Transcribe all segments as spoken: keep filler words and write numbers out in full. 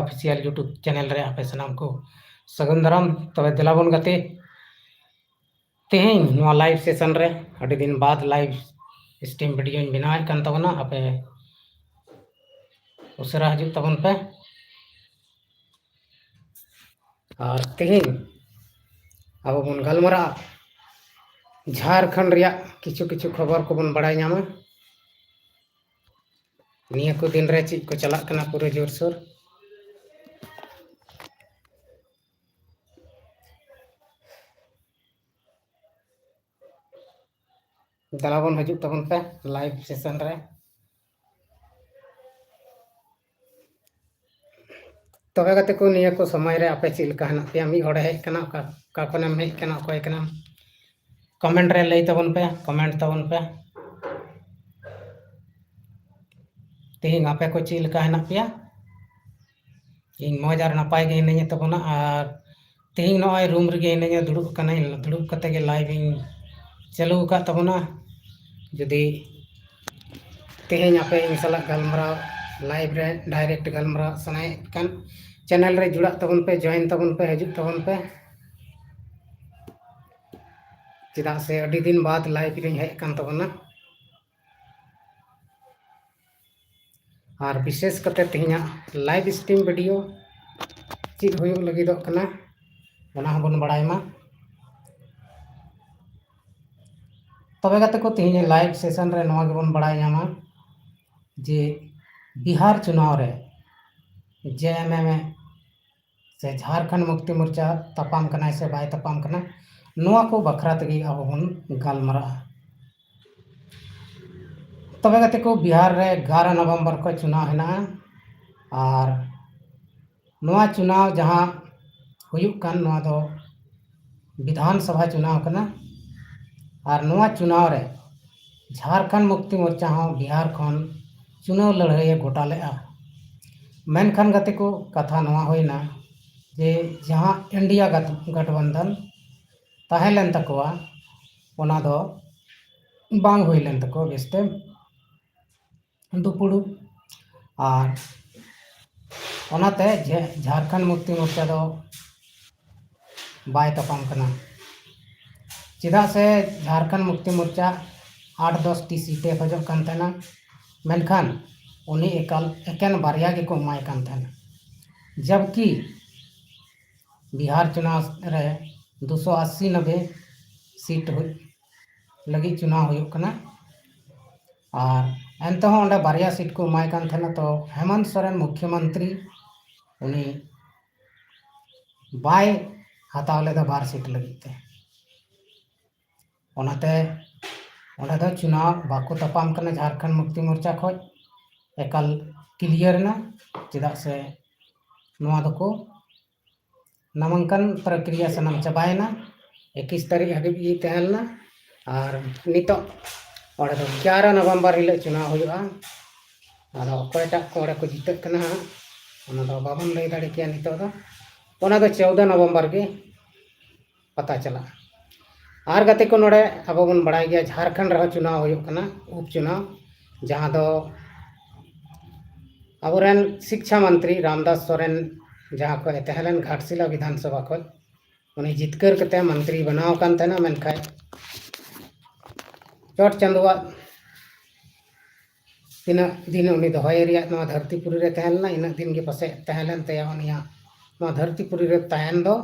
Official YouTube channel ᱨᱮ ᱟᱯᱮ ᱥᱟᱱᱟᱢ ᱠᱚ ᱥᱟᱹᱜᱩᱱ ᱫᱟᱨᱟᱢ᱾ ᱛᱚᱵᱮ ᱫᱮᱞᱟ ᱵᱚᱱ ᱜᱟᱛᱮ, ᱛᱮᱦᱮᱧ ᱱᱚᱣᱟ ᱞᱟᱭᱤᱵᱷ ᱥᱮᱥᱚᱱ ᱨᱮ ᱟᱹᱰᱤ ᱫᱤᱱ ᱵᱟᱫ ᱞᱟᱭᱤᱵᱷ ᱥᱴᱨᱤᱢ ᱵᱷᱤᱰᱤᱭᱳᱧ ᱵᱮᱱᱟᱣᱮᱫ ᱠᱟᱱ ᱛᱟᱵᱚᱱᱟ᱾ ᱟᱯᱮ ᱩᱥᱟᱹᱨᱟ ᱦᱤᱡᱩᱜ ᱛᱟᱵᱚᱱ ᱯᱮ᱾ ᱟᱨ ᱛᱮᱦᱮᱧ ᱟᱵᱚ ᱵᱚᱱ ᱜᱟᱞᱢᱟᱨᱟᱜᱼᱟ ᱡᱷᱟᱲᱠᱷᱚᱸᱰ ᱨᱮᱭᱟᱜ ᱠᱤᱪᱷᱩ ᱠᱤᱪᱷᱩ ᱠᱷᱚᱵᱚᱨ ᱠᱚᱵᱚᱱ ᱵᱟᱲᱟᱭ ᱧᱟᱢᱟ᱾ ᱱᱤᱭᱟᱹ ᱠᱚ ᱫᱤᱱ ᱨᱮ ᱪᱮᱫ ᱠᱚ ᱪᱟᱞᱟᱜ ᱠᱟᱱᱟ ᱯᱩᱨᱟᱹ ᱡᱳᱨᱥᱳᱨ᱾ ᱫᱮᱞᱟ ᱵᱚᱱ ᱦᱤᱡᱩᱜ ᱛᱟᱵᱚᱱ ᱯᱮ ᱞᱟᱭᱤᱵᱷ ᱥᱮᱥᱚᱱ ᱨᱮ᱾ ᱛᱚᱵᱮ ᱜᱟᱛᱮ ᱠᱚ, ᱱᱤᱭᱟᱹ ᱠᱚ ᱥᱚᱢᱚᱭ ᱨᱮ ᱟᱯᱮ ᱪᱮᱫ ᱞᱮᱠᱟ ᱦᱮᱱᱟᱜ ᱯᱮᱭᱟ? ᱢᱤᱫ ᱦᱚᱲᱮ ᱦᱮᱡ ᱠᱟᱱᱟ, ᱚᱠᱟ, ᱚᱠᱟ ᱠᱷᱚᱱᱮᱢ ᱦᱮᱡ ᱠᱟᱱᱟ, ᱚᱠᱚᱭ ᱠᱟᱱᱟᱢ? ᱠᱚᱢᱮᱱᱴ ᱨᱮ ᱞᱟᱹᱭ ᱛᱟᱵᱚᱱ ᱯᱮ, ᱠᱚᱢᱮᱱᱴ ᱛᱟᱵᱚᱱ ᱯᱮ᱾ ᱛᱮᱦᱮᱧ ᱟᱯᱮ ᱠᱚ ᱪᱮᱫ ᱞᱮᱠᱟ ᱦᱮᱱᱟᱜ ᱯᱮᱭᱟ? ᱤᱧ ᱢᱚᱡᱽ ᱟᱨ ᱱᱟᱯᱟᱭ ᱜᱮ ᱦᱤᱱᱟᱹᱧᱟ ᱛᱟᱵᱚᱱᱟ᱾ ᱟᱨ ᱛᱮᱦᱮᱧ ᱱᱚᱜᱼᱚᱭ ᱨᱩᱢ ᱨᱮᱜᱮ ᱦᱤᱱᱟᱹᱧᱟ, ᱫᱩᱲᱩᱵ ᱠᱟᱱᱟᱧ, ᱫᱩᱲᱩᱵ ᱠᱟᱛᱮ ᱜᱮ ᱞᱟᱭᱤᱵᱷ ᱤᱧ ᱪᱟᱹᱞᱩ ᱟᱠᱟᱫ ᱛᱟᱵᱚᱱᱟ᱾ ᱡᱩᱫᱤ ᱛᱮᱦᱮᱧ ᱟᱯᱮ ᱤᱧ ᱥᱟᱞᱟᱜ ᱜᱟᱞᱢᱟᱨᱟᱣ, ᱞᱟᱭᱤᱵᱷ ᱨᱮ ᱰᱟᱭᱨᱮᱠᱴ ᱜᱟᱞᱢᱟᱨᱟᱣ ᱥᱟᱱᱟᱭᱮᱫ ᱠᱟᱱ, ᱪᱮᱱᱮᱞ ᱨᱮ ᱡᱩᱲᱟᱜ ᱛᱟᱵᱚᱱ ᱯᱮ, ᱡᱚᱭᱮᱱ ᱛᱟᱵᱚᱱ ᱯᱮ, ᱦᱤᱡᱩᱜ ᱛᱟᱵᱚᱱ ᱯᱮ᱾ ᱪᱮᱫᱟᱜ ᱥᱮ ᱟᱹᱰᱤ ᱫᱤᱱ ᱵᱟᱫ ᱞᱟᱭᱤᱵᱷ ᱨᱤᱧ ᱦᱮᱡ ᱟᱠᱟᱱ ᱛᱟᱵᱚᱱᱟ᱾ ᱟᱨ ᱵᱤᱥᱮᱥ ᱠᱟᱛᱮ ᱛᱮᱦᱮᱧᱟᱜ ᱞᱟᱭᱤᱵᱷ ᱥᱴᱨᱤᱢ ᱵᱷᱤᱰᱤᱭᱳ ᱪᱮᱫ ᱦᱩᱭᱩᱜ ᱞᱟᱹᱜᱤᱫᱚᱜ ᱠᱟᱱᱟ, ᱚᱱᱟ ᱦᱚᱸᱵᱚᱱ ᱵᱟᱲᱟᱭ ᱢᱟ᱾ ᱛᱚᱵᱮ ᱜᱟᱛᱮ ᱠᱚ, ᱛᱮᱦᱮᱧ ᱞᱟᱭᱤᱵᱷ ᱥᱮᱥᱚᱱ ᱨᱮ ᱱᱚᱣᱟ ᱜᱮᱵᱚᱱ ᱵᱟᱲᱟᱭ ᱧᱟᱢᱟ ᱡᱮ ᱵᱤᱦᱟᱨ ᱪᱩᱱᱟᱣ ᱨᱮ ᱡᱮ ᱮᱢ ᱮᱢ ᱮ ᱥᱮ ᱡᱷᱟᱲᱠᱷᱚᱸᱰ ᱢᱩᱠᱛᱤ ᱢᱳᱨᱪᱟ ᱛᱟᱯᱟᱢ ᱠᱟᱱᱟᱭ ᱥᱮ ᱵᱟᱭ ᱛᱟᱯᱟᱢ ᱠᱟᱱᱟ, ᱱᱚᱣᱟ ᱠᱚ ᱵᱟᱠᱷᱨᱟ ᱛᱮᱜᱮ ᱟᱵᱚ ᱵᱚᱱ ᱜᱟᱞᱢᱟᱨᱟᱜᱼᱟ᱾ ᱛᱚᱵᱮ ᱜᱟᱛᱮ ᱠᱚ, ᱵᱤᱦᱟᱨ ᱨᱮ ᱮᱜᱟᱨᱚ ᱱᱚᱵᱷᱮᱢᱵᱚᱨ ᱠᱷᱚᱱ ᱪᱩᱱᱟᱣ ᱦᱮᱱᱟᱜᱼᱟ᱾ ᱟᱨ ᱱᱚᱣᱟ ᱪᱩᱱᱟᱣ ᱡᱟᱦᱟᱸ ᱦᱩᱭᱩᱜ ᱠᱟᱱ, ᱱᱚᱣᱟ ᱫᱚ ᱵᱤᱫᱷᱟᱱ ᱥᱚᱵᱷᱟ ᱪᱩᱱᱟᱣ ᱠᱟᱱᱟ᱾ ᱟᱨ ᱱᱚᱣᱟ ᱪᱩᱱᱟᱣ ᱨᱮ ᱡᱷᱟᱲᱠᱷᱚᱸᱰ ᱢᱩᱠᱛᱤ ᱢᱳᱨᱪᱟ ᱦᱚᱸ ᱵᱤᱦᱟᱨ ᱠᱷᱚᱱ ᱪᱩᱱᱟᱣ ᱞᱟᱹᱲᱦᱟᱹᱭᱮ ᱜᱚᱴᱟ ᱞᱮᱫᱼᱟ᱾ ᱢᱮᱱᱠᱷᱟᱱ ᱜᱟᱛᱮ ᱠᱚ, ᱠᱟᱛᱷᱟ ᱱᱚᱣᱟ ᱦᱩᱭᱱᱟ ᱡᱮ ᱡᱟᱦᱟᱸ ᱤᱱᱰᱤᱭᱟ ᱜᱟᱴ-, ᱜᱟᱴᱷᱵᱚᱱᱫᱷᱚᱱ ᱛᱟᱦᱮᱸ ᱞᱮᱱ ᱛᱟᱠᱚᱣᱟ, ᱚᱱᱟ ᱫᱚ ᱵᱟᱝ ᱦᱩᱭ ᱞᱮᱱ ᱛᱟᱠᱚᱣᱟ ᱵᱮᱥᱛᱮ᱾ ᱫᱩᱯᱩᱲᱩᱵ᱾ ᱟᱨ ᱚᱱᱟᱛᱮ ᱡᱷᱮ- ᱡᱷᱟᱨᱠᱷᱚᱸᱰ ᱢᱩᱠᱛᱤ ᱢᱳᱨᱪᱟ ᱫᱚ ᱵᱟᱭ ᱛᱟᱯᱟᱢ ᱠᱟᱱᱟ᱾ ᱪᱮᱫᱟᱜ ᱥᱮ ᱡᱷᱟᱨᱠᱷᱚᱸᱰ ᱢᱩᱠᱛᱤ ᱢᱳᱨᱪᱟ ᱟᱴ ᱫᱚᱥ ᱴᱤ ᱥᱤᱴ ᱮ ᱠᱷᱚᱡᱚᱜ ᱠᱟᱱ ᱛᱟᱦᱮᱱᱟ, ᱢᱮᱱᱠᱷᱟᱱ ᱩᱱᱤ ᱮᱠᱟᱞ ᱮᱠᱮᱱ ᱵᱟᱨᱭᱟ ᱜᱮᱠᱚ ᱮᱢᱟᱭ ᱠᱟᱱ ᱛᱟᱦᱮᱱᱟ, ᱡᱟᱵᱠᱤ ᱵᱤᱦᱟᱨ ᱪᱩᱱᱟᱣ ᱨᱮ ᱫᱩᱥᱚ ᱟᱥᱤ ᱱᱚᱵᱮ ᱥᱤᱴ ᱦᱩᱭ ᱞᱟᱹᱜᱤᱫ ᱪᱩᱱᱟᱣ ᱦᱩᱭᱩᱜ ᱠᱟᱱᱟ᱾ ᱟᱨ ᱮᱱᱛᱮᱦᱚᱸ ᱚᱸᱰᱮ ᱵᱟᱨᱭᱟ ᱥᱤᱴ ᱠᱚ ᱮᱢᱟᱭ ᱠᱟᱱ ᱛᱟᱦᱮᱱᱟ, ᱛᱚ ᱦᱮᱢᱚᱱᱛ ᱥᱚᱨᱮᱱ ᱢᱩᱠᱷᱭᱚ ᱢᱚᱱᱛᱨᱤ ᱩᱱᱤ ᱵᱟᱭ ᱦᱟᱛᱟᱣ ᱞᱮᱫᱟ ᱵᱟᱨ ᱥᱤᱴ ᱞᱟᱹᱜᱤᱫ ᱛᱮ᱾ ᱚᱱᱟᱛᱮ ᱚᱸᱰᱮ ᱫᱚ ᱪᱩᱱᱟᱣ ᱵᱟᱠᱚ ᱛᱟᱯᱟᱢ ᱠᱟᱱᱟ ᱡᱷᱟᱨᱠᱷᱚᱸᱰ ᱢᱩᱠᱛᱤ ᱢᱳᱨᱪᱟ ᱠᱷᱚᱡ, ᱮᱠᱟᱞ ᱠᱞᱤᱭᱟᱨ ᱮᱱᱟ᱾ ᱪᱮᱫᱟᱜ ᱥᱮ ᱱᱚᱣᱟ ᱫᱚᱠᱚ ᱱᱟᱢᱟᱝᱠᱟᱱ ᱯᱨᱚᱠᱨᱤᱭᱟ ᱥᱟᱱᱟᱢ ᱪᱟᱵᱟᱭᱮᱱᱟ᱾ ᱮᱠᱤᱥ ᱛᱟᱹᱨᱤᱠᱷ ᱦᱟᱹᱵᱤᱡ ᱜᱮ ᱛᱟᱦᱮᱸ ᱞᱮᱱᱟ᱾ ᱟᱨ ᱱᱤᱛᱚᱜ ᱚᱸᱰᱮ ᱫᱚ ᱮᱜᱟᱨᱚ ᱱᱚᱵᱷᱮᱢᱵᱚᱨ ᱦᱤᱞᱳᱜ ᱪᱩᱱᱟᱣ ᱦᱩᱭᱩᱜᱼᱟ᱾ ᱟᱫᱚ ᱚᱠᱚᱭᱴᱟᱜ ᱠᱚ ᱚᱸᱰᱮ ᱠᱚ ᱡᱤᱛᱟᱹᱜ ᱠᱟᱱᱟ ᱦᱟᱸᱜ, ᱚᱱᱟ ᱫᱚ ᱵᱟᱵᱚᱱ ᱞᱟᱹᱭ ᱫᱟᱲᱮ ᱠᱮᱭᱟ ᱱᱤᱛᱚᱜ ᱫᱚ᱾ ᱚᱱᱟ ᱫᱚ ᱪᱳᱣᱫᱚ ᱱᱚᱵᱷᱮᱢᱵᱚᱨ ᱜᱮ ᱯᱟᱛᱟ ᱪᱟᱞᱟᱜᱼᱟ᱾ ᱟᱨ ᱜᱟᱛᱮ ᱠᱚ, ᱱᱚᱰᱮ ᱟᱵᱚ ᱵᱚᱱ ᱵᱟᱲᱟᱭ ᱜᱮᱭᱟ, ᱡᱷᱟᱲᱠᱷᱚᱸᱰ ᱨᱮᱦᱚᱸ ᱪᱩᱱᱟᱣ ᱦᱩᱭᱩᱜ ᱠᱟᱱᱟ, ᱩᱯᱪᱩᱱᱟᱣ, ᱡᱟᱦᱟᱸ ᱫᱚ ᱟᱵᱚᱨᱮᱱ ᱥᱤᱠᱪᱷᱟ ᱢᱚᱱᱛᱨᱤ ᱨᱟᱢᱫᱟᱥ ᱥᱚᱨᱮᱱ ᱡᱟᱦᱟᱸ ᱠᱷᱚᱱ ᱮ ᱛᱟᱦᱮᱸ ᱞᱮᱱ ᱜᱷᱟᱴᱥᱤᱞᱟ ᱵᱤᱫᱷᱟᱱ ᱥᱚᱵᱷᱟ ᱠᱷᱚᱱ, ᱩᱱᱤ ᱡᱤᱛᱠᱟᱹᱨ ᱠᱟᱛᱮ ᱢᱚᱱᱛᱨᱤ ᱵᱮᱱᱟᱣ ᱟᱠᱟᱱ ᱛᱟᱦᱮᱱᱟ, ᱢᱮᱱᱠᱷᱟᱱ ᱪᱚᱴ ᱪᱟᱸᱫᱳᱣᱟᱜ ᱛᱤᱱᱟᱹᱜ ᱫᱤᱱ ᱩᱱᱤ ᱫᱚᱦᱚᱭ ᱨᱮᱭᱟᱜ ᱱᱚᱣᱟ ᱫᱷᱟᱹᱨᱛᱤ ᱯᱩᱨᱤ ᱨᱮ ᱛᱟᱦᱮᱸ ᱞᱮᱱᱟ, ᱤᱱᱟᱹᱜ ᱫᱤᱱ ᱜᱮ ᱯᱟᱥᱮᱡ ᱛᱟᱦᱮᱸ ᱞᱮᱱ ᱛᱟᱭᱟ ᱩᱱᱤᱭᱟᱜ ᱱᱚᱣᱟ ᱫᱷᱟᱹᱨᱛᱤ ᱯᱩᱨᱤ ᱨᱮ ᱛᱟᱦᱮᱱ ᱫᱚ᱾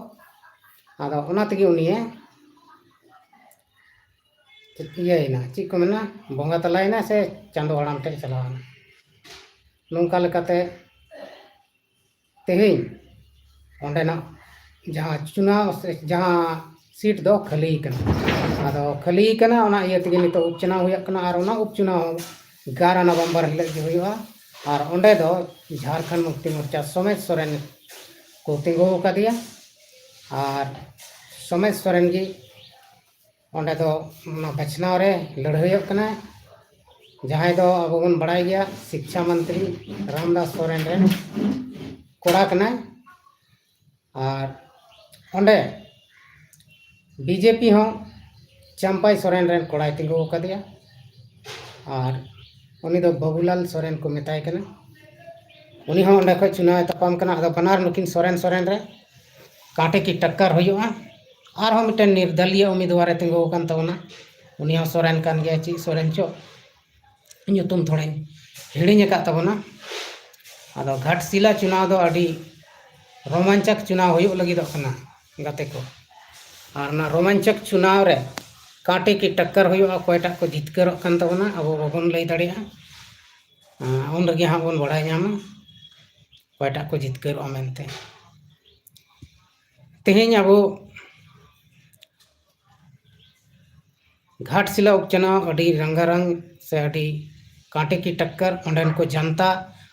ᱟᱫᱚ ᱚᱱᱟ ᱛᱮᱜᱮ ᱩᱱᱤᱭᱮ ᱤᱭᱟᱹᱭᱮᱱᱟ, ᱪᱮᱫ ᱠᱚ ᱢᱮᱱᱟ, ᱵᱚᱸᱜᱟ ᱛᱟᱞᱟᱭᱮᱱᱟ ᱥᱮ ᱪᱟᱸᱫᱳ ᱦᱟᱲᱟᱢ ᱴᱷᱮᱡ ᱪᱟᱞᱟᱣᱮᱱᱟ᱾ ᱱᱚᱝᱠᱟ ᱞᱮᱠᱟᱛᱮ ᱛᱮᱦᱮᱧ ᱚᱸᱰᱮᱱᱟᱜ ᱡᱟᱦᱟᱸ ᱪᱩᱱᱟᱣ ᱥᱮ ᱡᱟᱦᱟᱸ ᱥᱤᱴ ᱫᱚ ᱠᱷᱟᱹᱞᱤ ᱠᱟᱱᱟ᱾ ᱟᱫᱚ ᱠᱷᱟᱹᱞᱤ ᱠᱟᱱᱟ, ᱚᱱᱟ ᱤᱭᱟᱹ ᱛᱮᱜᱮ ᱱᱤᱛᱚᱜ ᱩᱯᱪᱩᱱᱟᱣ ᱦᱩᱭᱩᱜ ᱠᱟᱱᱟ᱾ ᱟᱨ ᱚᱱᱟ ᱩᱯᱪᱩᱱᱟᱣ ᱮᱜᱟᱨᱚ ᱱᱚᱵᱷᱮᱢᱵᱚᱨ ᱦᱤᱞᱳᱜ ᱜᱮ ᱦᱩᱭᱩᱜᱼᱟ᱾ ᱟᱨ ᱚᱸᱰᱮ ᱫᱚ ᱡᱷᱟᱲᱠᱷᱚᱸᱰ ᱢᱩᱠᱛᱤ ᱢᱳᱨᱪᱟ ᱥᱚᱢᱮᱛ ᱥᱚᱨᱮᱱ ᱠᱚ ᱛᱤᱸᱜᱩ ᱟᱠᱟᱫᱮᱭᱟ᱾ ᱟᱨ ᱥᱚᱢᱮᱛ ᱥᱚᱨᱮᱱ ᱜᱮ ᱚᱸᱰᱮ ᱫᱚ ᱚᱱᱟ ᱵᱟᱪᱷᱱᱟᱣ ᱨᱮ ᱞᱟᱹᱲᱦᱟᱹᱭᱚᱜ ᱠᱟᱱᱟᱭ, ᱡᱟᱦᱟᱸᱭ ᱫᱚ ᱟᱵᱚ ᱵᱚᱱ ᱵᱟᱲᱟᱭ ᱜᱮᱭᱟ, ᱥᱤᱠᱪᱷᱟ ᱢᱚᱱᱛᱨᱤ ᱨᱟᱢᱫᱟᱥ ᱥᱚᱨᱮᱱ ᱨᱮᱱ ᱠᱚᱲᱟ ᱠᱟᱱᱟᱭ᱾ ᱟᱨ ᱚᱸᱰᱮ ᱵᱤᱡᱮᱯᱤ ᱦᱚᱸ ᱪᱟᱢᱯᱟᱭ ᱥᱚᱨᱮᱱ ᱨᱮᱱ ᱠᱚᱲᱟᱭ ᱛᱤᱸᱜᱩ ᱟᱠᱟᱫᱮᱭᱟ᱾ ᱟᱨ ᱩᱱᱤ ᱫᱚ ᱵᱟᱹᱵᱩᱞᱟᱞ ᱥᱚᱨᱮᱱ ᱠᱚ ᱢᱮᱛᱟᱭ ᱠᱟᱱᱟ᱾ ᱩᱱᱤ ᱦᱚᱸ ᱚᱸᱰᱮ ᱠᱷᱚᱱ ᱪᱩᱱᱟᱣ ᱮ ᱛᱟᱯᱟᱢ ᱠᱟᱱᱟ᱾ ᱟᱫᱚ ᱵᱟᱱᱟᱨ ᱱᱩᱠᱤᱱ ᱥᱚᱨᱮᱱ ᱥᱚᱨᱮᱱ ᱨᱮ ᱠᱟᱸᱴᱮ ᱠᱤ ᱴᱟᱠᱠᱟᱨ ᱦᱩᱭᱩᱜᱼᱟ᱾ ᱟᱨᱦᱚᱸ ᱢᱤᱫᱴᱮᱱ ᱱᱤᱨᱫᱟᱞᱤᱭᱟᱹ ᱩᱢᱤᱫᱣᱟᱨ ᱮ ᱛᱤᱸᱜᱩ ᱟᱠᱟᱱ ᱛᱟᱵᱚᱱᱟ, ᱩᱱᱤ ᱦᱚᱸ ᱥᱚᱨᱮᱱ ᱠᱟᱱ ᱜᱮᱭᱟ, ᱪᱮᱫ ᱥᱚᱨᱮᱱ ᱪᱚ ᱧᱩᱛᱩᱢ ᱛᱷᱚᱲᱟᱧ ᱦᱤᱲᱤᱧ ᱟᱠᱟᱫ ᱛᱟᱵᱚᱱᱟ᱾ ᱟᱫᱚ ᱜᱷᱟᱴᱥᱤᱞᱟ ᱪᱩᱱᱟᱣ ᱫᱚ ᱟᱹᱰᱤ ᱨᱳᱢᱟᱧᱪᱚᱠ ᱪᱩᱱᱟᱣ ᱦᱩᱭᱩᱜ ᱞᱟᱹᱜᱤᱫᱚᱜ ᱠᱟᱱᱟ ᱜᱟᱛᱮ ᱠᱚ᱾ ᱟᱨ ᱚᱱᱟ ᱨᱳᱢᱟᱧᱪᱚᱠ ᱪᱩᱱᱟᱣ ᱨᱮ ᱠᱟᱸᱴᱮ ᱠᱤ ᱴᱟᱠᱠᱟᱨ ᱦᱩᱭᱩᱜᱼᱟ, ᱚᱠᱚᱭᱴᱟᱜ ᱠᱚ ᱡᱤᱛᱠᱟᱹᱨᱚᱜ ᱠᱟᱱ ᱛᱟᱵᱚᱱᱟ ᱟᱵᱚ ᱵᱟᱵᱚᱱ ᱞᱟᱹᱭ ᱫᱟᱲᱮᱭᱟᱜᱼᱟ᱾ ᱟᱸ, ᱩᱱ ᱨᱮᱜᱮ ᱦᱟᱸᱜ ᱵᱚᱱ ᱵᱟᱲᱟᱭ ᱧᱟᱢᱟ ᱚᱠᱚᱭᱴᱟᱜ ᱠᱚ ᱡᱤᱛᱠᱟᱹᱨᱚᱜᱼᱟ ᱢᱮᱱᱛᱮ᱾ ᱛᱮᱦᱮᱧ ᱟᱵᱚ ᱜᱷᱟᱴᱥᱤᱞᱟ ᱩᱯᱪᱟᱱᱟᱣ ᱟᱹᱰᱤ ᱨᱟᱝᱜᱟᱨᱟᱝ ᱥᱮ ᱟᱹᱰᱤ ᱠᱟᱸᱴᱮ ᱠᱤ ᱴᱟᱠᱠᱟᱨ ᱚᱸᱰᱮᱱ ᱠᱚ ᱡᱟᱱᱛᱟ,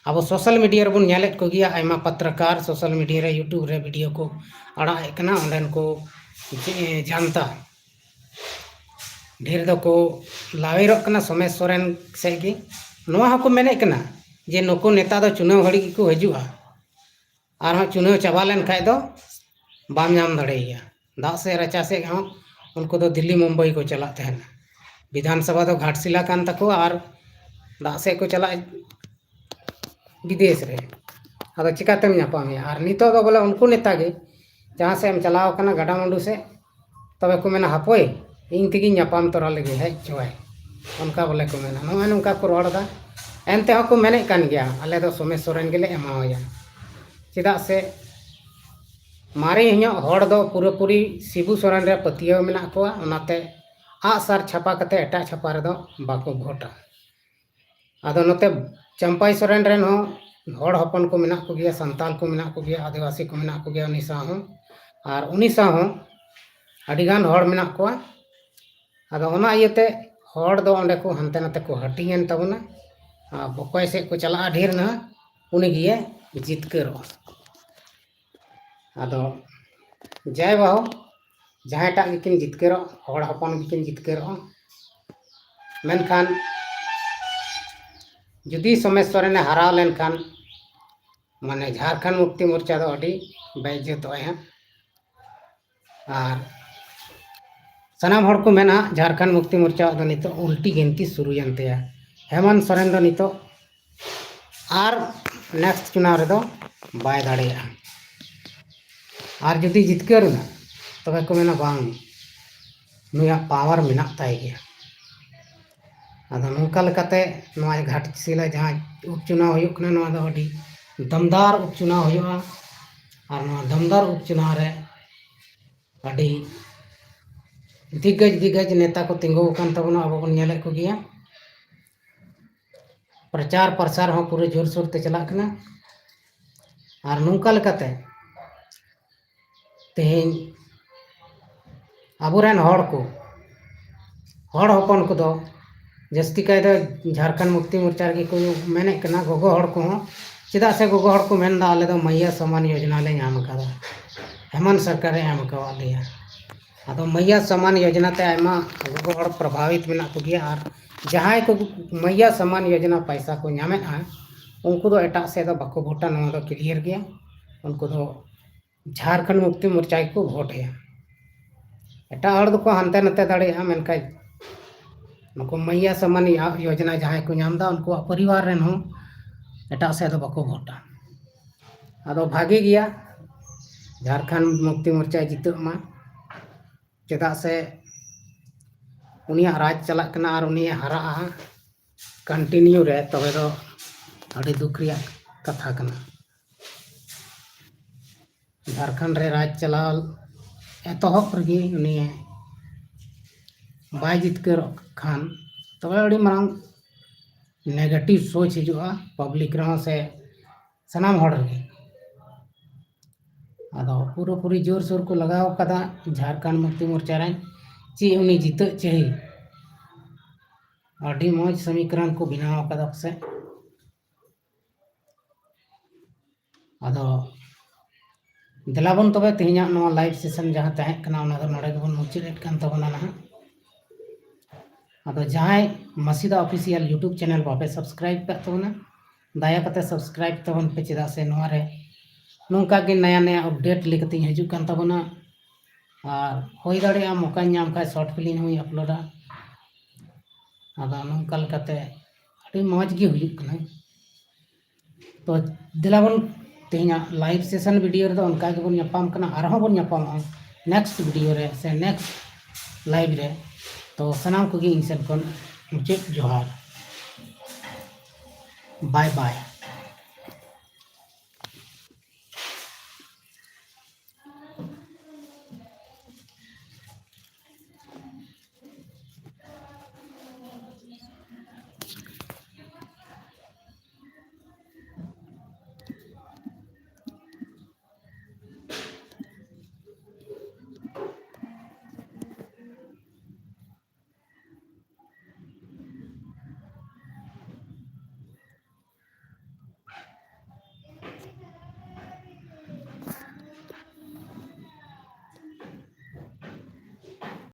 ᱟᱵᱚ social media ᱨᱮᱵᱚᱱ ᱧᱮᱞᱮᱫ ᱠᱚᱜᱮᱭᱟ, ᱟᱭᱢᱟ ᱯᱚᱛᱨᱚᱠᱟᱨ social media ᱨᱮ, YouTube ᱨᱮ video ᱠᱚ ᱟᱲᱟᱜ ᱮᱫ ᱠᱟᱱᱟ, ᱚᱸᱰᱮᱱ ᱠᱚ ᱡᱮ-, ᱡᱟᱱᱛᱟ ᱰᱷᱮᱨ ᱫᱚᱠᱚ ᱞᱟᱣᱮᱨᱚᱜ ᱠᱟᱱᱟ ᱥᱚᱢᱮᱥ ᱥᱚᱨᱮᱱ ᱥᱮᱫ ᱜᱮ᱾ ᱱᱚᱣᱟ ᱦᱚᱸᱠᱚ ᱢᱮᱱᱮᱫ ᱠᱟᱱᱟ ᱡᱮ ᱱᱩᱠᱩ ᱱᱮᱛᱟ ᱫᱚ ᱪᱩᱱᱟᱹᱣ ᱜᱷᱟᱹᱲᱤᱡ ᱜᱮᱠᱚ ᱦᱤᱡᱩᱜᱼᱟ, ᱟᱨᱦᱚᱸ ᱪᱩᱱᱟᱹᱣ ᱪᱟᱵᱟ ᱞᱮᱱ ᱠᱷᱟᱡ ᱫᱚ ᱵᱟᱢ ᱧᱟᱢ ᱫᱟᱲᱮᱭᱟᱭᱟ᱾ ᱫᱟᱜ ᱥᱮᱫ ᱨᱟᱪᱟ ᱥᱮᱫ ᱦᱚᱸ ᱩᱱᱠᱩ ᱫᱚ ᱫᱤᱞᱞᱤ ᱢᱩᱢᱵᱟᱭ ᱠᱚ ᱪᱟᱞᱟᱜ ᱛᱟᱦᱮᱱᱟ᱾ ᱵᱤᱫᱷᱟᱱ ᱥᱚᱵᱷᱟ ᱫᱚ ᱜᱷᱟᱴᱥᱤᱞᱟ ᱠᱟᱱ ᱛᱟᱠᱚᱣᱟ ᱟᱨ ᱫᱟᱜ ᱥᱮᱫ ᱠᱚ ᱪᱟᱞᱟᱜ ᱵᱤᱫᱮᱥ ᱨᱮ᱾ ᱟᱫᱚ ᱪᱤᱠᱟᱛᱮᱢ ᱧᱟᱯᱟᱢᱮᱭᱟ? ᱟᱨ ᱱᱤᱛᱚᱜ ᱫᱚ ᱵᱚᱞᱮ ᱩᱱᱠᱩ ᱱᱮᱛᱟ ᱜᱮ ᱡᱟᱦᱟᱸ ᱥᱮᱫ ᱮᱢ ᱪᱟᱞᱟᱣ ᱠᱟᱱᱟ ᱜᱟᱰᱟᱢᱩᱰᱩ ᱥᱮᱫ, ᱛᱚᱵᱮ ᱠᱚ ᱢᱮᱱᱟ, "ᱦᱟᱯᱳᱭ, ᱤᱧ ᱛᱮᱜᱤᱧ ᱧᱟᱯᱟᱢ ᱛᱚᱨᱟ ᱞᱮᱜᱮ, ᱦᱮᱡ ᱦᱚᱪᱚᱣᱟᱭ", ᱚᱱᱠᱟ ᱵᱚᱞᱮ ᱠᱚ ᱢᱮᱱᱟ᱾ ᱱᱚᱜᱼᱚᱭ ᱱᱚᱝᱠᱟ ᱠᱚ ᱨᱚᱲ ᱮᱫᱟ᱾ ᱮᱱᱛᱮ ᱦᱚᱸ ᱠᱚ ᱢᱮᱱᱮᱫ ᱠᱟᱱ ᱜᱮᱭᱟ, "ᱟᱞᱮ ᱫᱚ ᱥᱚᱢᱮᱥ ᱥᱚᱨᱮᱱ ᱜᱮᱞᱮ ᱮᱢᱟᱣᱟᱭᱟ", ᱪᱮᱫᱟᱜ ᱥᱮ ᱢᱟᱨᱮ ᱧᱚᱜ ᱦᱚᱲ ᱫᱚ ᱯᱩᱨᱟᱹᱯᱩᱨᱤ ᱥᱤᱵᱩ ᱥᱚᱨᱮᱱ ᱨᱮ ᱯᱟᱹᱛᱭᱟᱹᱣ ᱢᱮᱱᱟᱜ ᱠᱚᱣᱟ, ᱚᱱᱟᱛᱮ ᱟᱜᱼᱥᱟᱨ ᱪᱷᱟᱯᱟ ᱠᱟᱛᱮ ᱮᱴᱟᱜ ᱪᱷᱟᱯᱟ ᱨᱮᱫᱚ ᱵᱟᱠᱚ ᱵᱷᱳᱴᱟ᱾ ᱟᱫᱚ ᱱᱚᱛᱮ ᱪᱟᱢᱯᱟᱭ ᱥᱚᱨᱮᱱ ᱨᱮᱱ ᱦᱚᱸ ᱦᱚᱲ ᱦᱚᱯᱚᱱ ᱠᱚ ᱢᱮᱱᱟᱜ ᱠᱚᱜᱮᱭᱟ, ᱥᱟᱱᱛᱟᱞ ᱠᱚ ᱢᱮᱱᱟᱜ ᱠᱚᱜᱮᱭᱟ, ᱟᱹᱫᱤᱵᱟᱹᱥᱤ ᱠᱚ ᱢᱮᱱᱟᱜ ᱠᱚᱜᱮᱭᱟ ᱩᱱᱤ ᱥᱟᱶ ᱦᱚᱸ᱾ ᱟᱨ ᱩᱱᱤ ᱥᱟᱶ ᱦᱚᱸ ᱟᱹᱰᱤᱜᱟᱱ ᱦᱚᱲ ᱢᱮᱱᱟᱜ ᱠᱚᱣᱟ᱾ ᱟᱫᱚ ᱚᱱᱟ ᱤᱭᱟᱹᱛᱮ ᱦᱚᱲ ᱫᱚ ᱚᱸᱰᱮ ᱠᱚ ᱦᱟᱱᱛᱮ ᱱᱟᱛᱮ ᱠᱚ ᱦᱟᱹᱴᱤᱧ ᱮᱱ ᱛᱟᱵᱚᱱᱟ᱾ ᱟᱨ ᱚᱠᱚᱭ ᱥᱮᱫ ᱠᱚ ᱪᱟᱞᱟᱜᱼᱟ ᱰᱷᱮᱨ ᱱᱟᱦᱟᱜ, ᱩᱱᱤ ᱜᱮᱭᱮ ᱡᱤᱛᱠᱟᱹᱨᱚᱜᱼᱟ᱾ ᱟᱫᱚ ᱡᱟᱭ ᱵᱟᱦᱳ, ᱡᱟᱦᱟᱸᱭᱴᱟᱜ ᱜᱮᱠᱤᱱ ᱡᱤᱛᱠᱟᱹᱨᱚᱜ, ᱦᱚᱲ ᱦᱚᱯᱚᱱ ᱜᱮᱠᱤᱱ ᱡᱤᱛᱠᱟᱹᱨᱚᱜᱼᱟ᱾ ᱢᱮᱱᱠᱷᱟᱱ ᱡᱩᱫᱤ ᱥᱚᱢᱮᱥ ᱥᱚᱨᱮᱱᱮ ᱦᱟᱨᱟᱣ ᱞᱮᱱᱠᱷᱟᱱ, ᱢᱟᱱᱮ ᱡᱷᱟᱲᱠᱷᱚᱸᱰ ᱢᱩᱠᱛᱤ ᱢᱳᱨᱪᱟ ᱫᱚ ᱟᱹᱰᱤ ᱵᱮᱤᱡᱽᱡᱚᱛᱚᱜᱼᱟᱭ ᱦᱟᱸᱜ᱾ ᱟᱨ ᱥᱟᱱᱟᱢ ᱦᱚᱲ ᱠᱚ ᱢᱮᱱᱟ ᱡᱷᱟᱲᱠᱷᱚᱸᱰ ᱢᱩᱠᱛᱤ ᱢᱳᱨᱪᱟ ᱫᱚ ᱱᱤᱛᱚᱜ ᱩᱞᱴᱤ ᱜᱤᱱᱛᱤ ᱥᱩᱨᱩᱭᱮᱱ ᱛᱟᱭᱟ᱾ ᱦᱮᱢᱚᱱᱛ ᱥᱚᱨᱮᱱ ᱫᱚ ᱱᱤᱛᱚᱜ ᱟᱨ ᱱᱮᱠᱥᱴ ᱪᱩᱱᱟᱣ ᱨᱮᱫᱚ ᱵᱟᱭ ᱫᱟᱲᱮᱭᱟᱜᱼᱟ᱾ ᱟᱨ ᱡᱩᱫᱤ ᱡᱤᱛᱠᱟᱹᱨ ᱮᱱᱟ, ᱛᱚᱵᱮ ᱠᱚ ᱢᱮᱱᱟ, "ᱵᱟᱝ, ᱱᱩᱭᱟᱜ ᱯᱟᱣᱟᱨ ᱢᱮᱱᱟᱜ ᱛᱟᱭ ᱜᱮᱭᱟ᱾" ᱟᱫᱚ ᱱᱚᱝᱠᱟ ᱞᱮᱠᱟᱛᱮ ᱱᱚᱣᱟ ᱜᱷᱟᱴᱥᱤᱞᱟ ᱡᱟᱦᱟᱸ ᱩᱯᱪᱩᱱᱟᱣ ᱦᱩᱭᱩᱜ ᱠᱟᱱᱟ, ᱱᱚᱣᱟ ᱫᱚ ᱟᱹᱰᱤ ᱫᱚᱢᱫᱟᱨ ᱩᱯᱪᱩᱱᱟᱣ ᱦᱩᱭᱩᱜᱼᱟ᱾ ᱟᱨ ᱱᱚᱣᱟ ᱫᱚᱢᱫᱟᱨ ᱩᱯᱪᱩᱱᱟᱣ ᱨᱮ ᱟᱹᱰᱤ ᱫᱤᱜᱜᱚᱡᱽ ᱫᱤᱜᱜᱚᱡᱽ ᱱᱮᱛᱟ ᱠᱚ ᱛᱤᱸᱜᱩ ᱟᱠᱟᱱ ᱛᱟᱵᱚᱱᱟ, ᱟᱵᱚ ᱵᱚᱱ ᱧᱮᱞᱮᱫ ᱠᱚᱜᱮᱭᱟ᱾ ᱯᱨᱚᱪᱟᱨ ᱯᱨᱚᱥᱟᱨ ᱦᱚᱸ ᱯᱩᱨᱟᱹ ᱡᱳᱨᱥᱳᱨ ᱛᱮ ᱪᱟᱞᱟᱜ ᱠᱟᱱᱟ᱾ ᱟᱨ ᱱᱚᱝᱠᱟ ᱞᱮᱠᱟᱛᱮ ᱛᱮᱦᱮᱧ ᱟᱵᱚᱨᱮᱱ ᱦᱚᱲ ᱠᱚ, ᱦᱚᱲ ᱦᱚᱯᱚᱱ ᱠᱚᱫᱚ ᱡᱟᱹᱥᱛᱤ ᱠᱟᱭ ᱫᱚ ᱡᱷᱟᱲᱠᱷᱚᱸᱰ ᱢᱩᱠᱛᱤ ᱢᱳᱨᱪᱟ ᱨᱮᱜᱮ ᱠᱚ ᱢᱮᱱᱮᱫ ᱠᱟᱱᱟ, ᱜᱚᱜᱚ ᱦᱚᱲ ᱠᱚᱦᱚᱸ᱾ ᱪᱮᱫᱟᱜ ᱥᱮ ᱜᱚᱜᱚ ᱦᱚᱲ ᱠᱚ ᱢᱮᱱᱫᱟ, "ᱟᱞᱮ ᱫᱚ ᱢᱟᱹᱭᱭᱟ ᱥᱚᱢᱟᱱ ᱭᱳᱡᱽᱱᱟ ᱞᱮ ᱧᱟᱢ ᱟᱠᱟᱫᱟ, ᱦᱮᱢᱚᱱᱛ ᱥᱚᱨᱠᱟᱨᱮ ᱮᱢ ᱟᱠᱟᱣᱟᱫ ᱞᱮᱭᱟ᱾" ᱟᱫᱚ ᱢᱟᱹᱭᱭᱟ ᱥᱚᱢᱟᱱ ᱭᱳᱡᱽᱱᱟ ᱛᱮ ᱟᱭᱢᱟ ᱜᱚᱜᱚ ᱦᱚᱲ ᱯᱨᱚᱵᱷᱟᱵᱤᱛ ᱢᱮᱱᱟᱜ ᱠᱚᱜᱮᱭᱟ, ᱟᱨ ᱡᱟᱦᱟᱸᱭ ᱠᱚ ᱢᱟᱹᱭᱭᱟ ᱥᱚᱢᱟᱱ ᱭᱳᱡᱽᱱᱟ ᱯᱟᱭᱥᱟ ᱠᱚ ᱧᱟᱢᱮᱫᱼᱟ, ᱩᱱᱠᱩ ᱫᱚ ᱮᱴᱟᱜ ᱥᱮᱫ ᱫᱚ ᱵᱟᱠᱚ ᱵᱷᱳᱴᱟ, ᱱᱚᱣᱟ ᱫᱚ ᱠᱞᱤᱭᱟᱨ ᱜᱮᱭᱟ᱾ ᱩᱱᱠᱩ ᱫᱚ ᱡᱷᱟᱲᱠᱷᱚᱸᱰ ᱢᱩᱠᱛᱤ ᱢᱳᱨᱪᱟ ᱜᱮᱠᱚ ᱵᱷᱳᱴ ᱮᱭᱟ᱾ ᱮᱴᱟᱜ ᱦᱚᱲ ᱫᱚᱠᱚ ᱦᱟᱱᱛᱮ ᱱᱟᱛᱮ ᱫᱟᱲᱮᱭᱟᱜᱼᱟ, ᱢᱮᱱᱠᱷᱟᱱ ᱱᱩᱠᱩ ᱢᱟᱹᱭᱭᱟ ᱥᱚᱢᱟᱱ ᱭᱳᱡᱽᱱᱟ ᱡᱟᱦᱟᱸᱭ ᱠᱚ ᱧᱟᱢ ᱮᱫᱟ, ᱩᱱᱠᱩᱣᱟᱜ ᱯᱚᱨᱤᱵᱟᱨ ᱨᱮᱱ ᱦᱚᱸ ᱮᱴᱟᱜ ᱥᱮᱫ ᱫᱚ ᱵᱟᱠᱚ ᱵᱷᱳᱴᱟ᱾ ᱟᱫᱚ ᱵᱷᱟᱜᱮ ᱜᱮᱭᱟ, ᱡᱷᱟᱲᱠᱷᱚᱸᱰ ᱢᱩᱠᱛᱤ ᱢᱳᱨᱪᱟᱭ ᱡᱤᱛᱟᱹᱜ ᱢᱟ, ᱪᱮᱫᱟᱜ ᱥᱮ ᱩᱱᱤᱭᱟᱜ ᱨᱟᱡᱽ ᱪᱟᱞᱟᱜ ᱠᱟᱱᱟ ᱟᱨ ᱩᱱᱤᱭᱟᱜ ᱦᱟᱨᱟᱜᱼᱟ ᱠᱚᱱᱴᱤᱱᱤᱭᱩ ᱨᱮ, ᱛᱚᱵᱮ ᱫᱚ ᱟᱹᱰᱤ ᱫᱩᱠ ᱨᱮᱭᱟᱜ ᱠᱟᱛᱷᱟ ᱠᱟᱱᱟ᱾ ᱡᱷᱟᱲᱠᱷᱚᱸᱰ ᱨᱮ ᱨᱟᱡᱽ ᱪᱟᱞᱟᱣ ᱮᱛᱚᱦᱚᱵ ᱨᱮᱜᱮ ᱩᱱᱤ ᱵᱟᱭ ᱡᱤᱛᱠᱟᱹᱨᱚᱜ ᱠᱷᱟᱱ, ᱛᱚᱵᱮ ᱟᱹᱰᱤ ᱢᱟᱨᱟᱝ ᱱᱮᱜᱮᱴᱤᱵᱷ ᱥᱳᱪ ᱦᱤᱡᱩᱜᱼᱟ ᱯᱟᱵᱽᱞᱤᱠ ᱨᱮᱦᱚᱸ ᱥᱮ ᱥᱟᱱᱟᱢ ᱦᱚᱲ ᱨᱮᱜᱮ᱾ ᱟᱫᱚ ᱯᱩᱨᱟᱹᱯᱩᱨᱤ ᱡᱳᱨᱥᱳᱨ ᱠᱚ ᱞᱟᱜᱟᱣ ᱠᱟᱫᱟ ᱡᱷᱟᱲᱠᱷᱚᱸᱰ ᱢᱩᱠᱛᱤ ᱢᱳᱨᱪᱟ ᱨᱮᱱ, ᱪᱮᱫ ᱩᱱᱤ ᱡᱤᱛᱟᱹᱜ ᱪᱟᱹᱦᱤ᱾ ᱟᱹᱰᱤ ᱢᱚᱡᱽ ᱥᱚᱢᱤᱠᱨᱚᱱ ᱠᱚ ᱵᱮᱱᱟᱣ ᱠᱟᱫᱟ ᱯᱟᱥᱮᱡ᱾ ᱟᱫᱚ ᱫᱮᱞᱟ ᱵᱚᱱ ᱛᱚᱵᱮ, ᱛᱮᱦᱮᱧᱟᱜ ᱱᱚᱣᱟ ᱞᱟᱭᱤᱵᱷ ᱥᱮᱥᱚᱱ ᱡᱟᱦᱟᱸ ᱛᱟᱦᱮᱸ ᱠᱟᱱᱟ, ᱚᱱᱟ ᱫᱚ ᱱᱚᱰᱮ ᱜᱮᱵᱚᱱ ᱢᱩᱪᱟᱹᱫ ᱮᱫ ᱠᱟᱱ ᱛᱟᱵᱚᱱᱟ ᱱᱟᱦᱟᱜ᱾ ᱟᱫᱚ ᱡᱟᱦᱟᱸᱭ ᱢᱟᱥᱤᱫᱟ ᱚᱯᱷᱤᱥᱤᱭᱟᱞ ᱭᱩᱴᱩᱵᱽ ᱪᱮᱱᱮᱞ ᱵᱟᱯᱮ ᱥᱟᱵᱥᱠᱨᱟᱭᱤᱵ ᱠᱟᱜ ᱛᱟᱵᱚᱱᱟ, ᱫᱟᱭᱟ ᱠᱟᱛᱮ ᱥᱟᱵᱥᱠᱨᱟᱭᱤᱵ ᱛᱟᱵᱚᱱ ᱯᱮ, ᱪᱮᱫᱟᱜ ᱥᱮ ᱱᱚᱣᱟ ᱨᱮ ᱱᱚᱝᱠᱟ ᱜᱮ ᱱᱟᱭᱟ ᱱᱟᱭᱟ ᱟᱯᱰᱮᱴ ᱞᱟᱹᱭ ᱠᱟᱛᱮᱧ ᱦᱤᱡᱩᱜ ᱠᱟᱱ ᱛᱟᱵᱚᱱᱟ᱾ ᱟᱨ ᱦᱩᱭ ᱫᱟᱲᱮᱭᱟᱜᱼᱟ, ᱢᱚᱠᱟᱧ ᱧᱟᱢ ᱠᱷᱟᱡ ᱥᱚᱨᱴ ᱯᱷᱤᱞᱢ ᱦᱚᱸᱧ ᱟᱯᱞᱳᱰᱟ᱾ ᱟᱫᱚ ᱱᱚᱝᱠᱟ ᱞᱮᱠᱟᱛᱮ ᱟᱹᱰᱤ ᱢᱚᱡᱽ ᱜᱮ ᱦᱩᱭᱩᱜ ᱠᱟᱱᱟ᱾ ᱛᱚ ᱫᱮᱞᱟ ᱵᱚᱱ ᱛᱮᱦᱮᱧᱟᱜ live session video ᱨᱮᱫᱚ ᱚᱱᱠᱟ ᱜᱮᱵᱚᱱ ᱧᱟᱯᱟᱢ ᱠᱟᱱᱟ, ᱟᱨᱦᱚᱸ ᱵᱚᱱ ᱧᱟᱯᱟᱢᱚᱜᱼᱟ next video ᱨᱮ ᱥᱮ next live ᱨᱮ᱾ ᱛᱚ ᱥᱟᱱᱟᱢ ᱠᱚᱜᱮ ᱤᱧ ᱥᱮᱫ ᱠᱷᱚᱱ ᱢᱩᱪᱟᱹᱫ ᱡᱚᱦᱟᱨ, bye bye᱾